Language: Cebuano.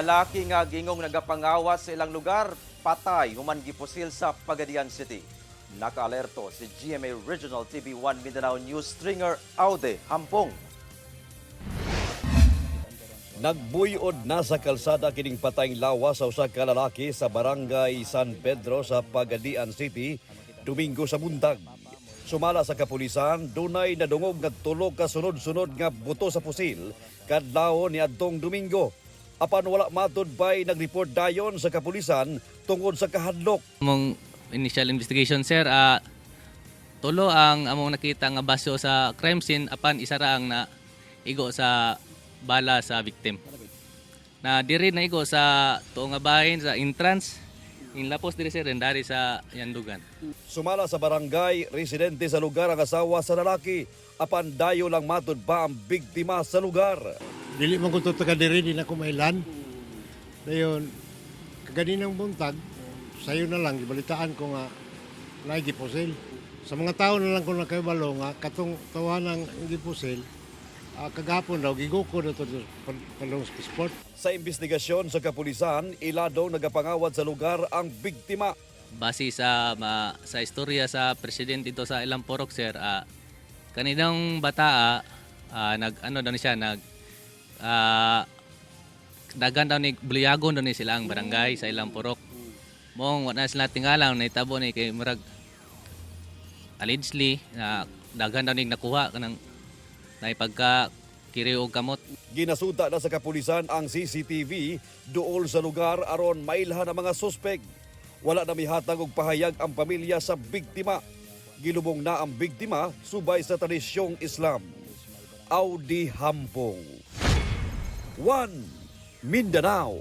Lalaki nga gingong nagapangawas sa ilang lugar, patay human gipusil sa Pagadian City. Nakaalerto si GMA Regional TV 1 Mindanao News stringer Aude Hampong. Nagbuyod na sa kalsada kining patayng lawas sa usa ka lalaki sa Barangay San Pedro sa Pagadian City Domingo sa buntag. Sumala sa kapulisan, dunay nadungog nga tulo ka sunod-sunod nga buto sa pusil kadlawon ni adtong Domingo. Apan wala matud bay nagreport dayon sa kapulisan tungod sa kahadlok. Among initial investigation, sir, tulo ang among nakita nga baso sa crime scene, apan isa ra ang na igo sa bala sa victim. Na diri na igo sa tuo nga bahin sa entrance inlapos diri, sir, and dari sa yandugan. Sumala sa barangay, residente sa lugar ang asawa sa lalaki. Apan dayo lang matud pa ang biktima sa lugar. Dili man ko to taga diri, di na ko mailan. Dayon kaganinang buntag, sayo na lang gibalitaan ko nga naay gipusil. Sa mga tao na lang ko nakahibalo nga katong tawanang gipusil, kagahapon daw giguko na to sa palong sport. Sa investigasyon sa kapulisan, ilado nagapangawat sa lugar ang biktima. Base sa istorya sa presidente dito sa ilang porok, sir, kaninang bata, nag ano daw ni siya, nag dagan daw ni buliyagon daw ni sila ang barangay sa ilang porok. Mong wala na sila tingala na itabo ni kay murag allegedly na daghan daw ni nakuha kanang naipagka kiri og kamot. Ginasuta na sa kapulisan ang CCTV duol sa lugar aron mailhan ang mga suspek. Wala na mihatag og pahayag ang pamilya sa biktima. Gilubong na ang biktima subay sa tradisyong Islam. Audi Hampong. 1 Mindanao.